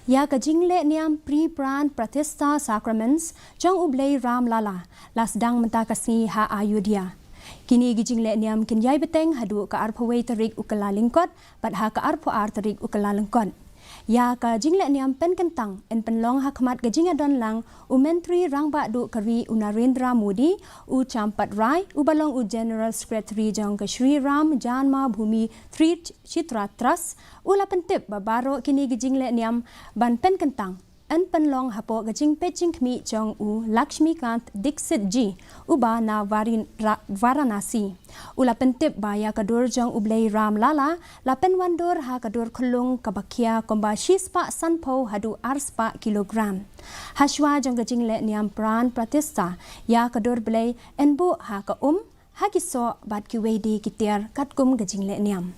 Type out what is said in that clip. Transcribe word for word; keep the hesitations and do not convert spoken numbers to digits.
Ïa ka jingleh niam Pre Pran Pratishtha Sacraments jong u Blei Ram Lala la sdang mynta ka sngi ha Ayodhya. Kine ki jingleh niam kin ïai bteng haduh ka arphew wei tarik u Kyllalyngkot bad ha ka arphew ar tarik u Kyllalyngkot. Ïa ka jingleh niam pynkyntang yn pynlong ha khmat ka jingïadon lang u Myntri Rangbah Duh ka ri u Narendra Modi, u Champat Rai uba long u General Secretary jong ka Shri Ram Janma Bhoomi Tirth Kshetra Trust, u la pyntip ba baroh kine ki jingleh niam ban pynkyntang yn pynlong hapoh ka jingpeit jingkhmih jong u Lakshmikant Dixit ji uba na Varin-, Ra-, Varanasi. U la pyntip ba ïa ka dur jong u Blei Ram Lala la pynwandur ha ka dur khyllung kaba khia kumba shispah sanphew haduh arspah kilogram. Hashwa jong ka jingleh niam Pran Pratishtha, ïa ka dur Blei yn buh ha ka um, ha ki soh bad kiwei de ki tiar katkum ka jingleh niam.